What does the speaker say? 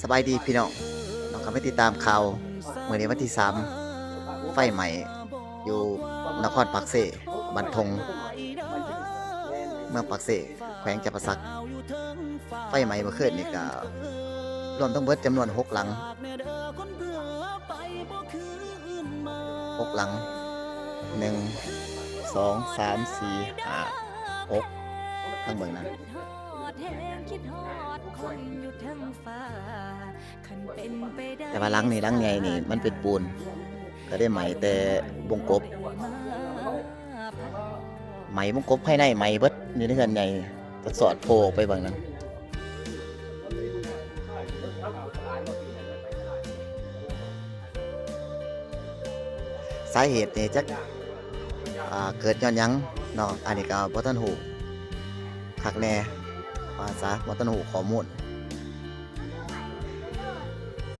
ສະບາຍດີພີ່ນ້ອງ ນ້ອງກະມາຕິດຕາມຂ່າວ ມື້ນີ້ວັນທີສາມ ໄຟໄໝ້ຢູ່ນະຄອນປາກເຊ ບ້ານທົ່ງ ເມືອງປາກເຊ ແຂວງຈຳປາສັກ. ໄຟໄໝ້ເມື່ອຄືນນີ້ກະລວມທັງເບິດຈຳນວນຫົກຫຼັງ ຫົກຫຼັງ ໜຶ່ງ ສອງ ສາມ ສີ່ ຫ້າ ຫົກ ທາງເບື້ອງໜ້າ. ແຕ່ວ່າຫຼັງນີ້ ຫຼັງໃຫຍ່ນີ້ ມັນເປັນປູນ ກະໄດ້ໄໝ້ແຕ່ວົງກົບ ໄໝ້ວົງກົບພາຍໃນໄໝ້ເບິດ ຢູ່ໃນເຮືອນໃຫຍ່ ສອດໂພອອກໄປເບິ່ງນັ້ນ. ສາເຫດນີ້ຈັກ ອ່າ ເກີດຍ້ອນຫຍັງເນາະ ອັນນີ້ກະບໍ່ທັນຮູ້ຄັກແນ່ ວ່າຊະ ບໍ່ທັນຮູ້ຂໍ້ມູນ.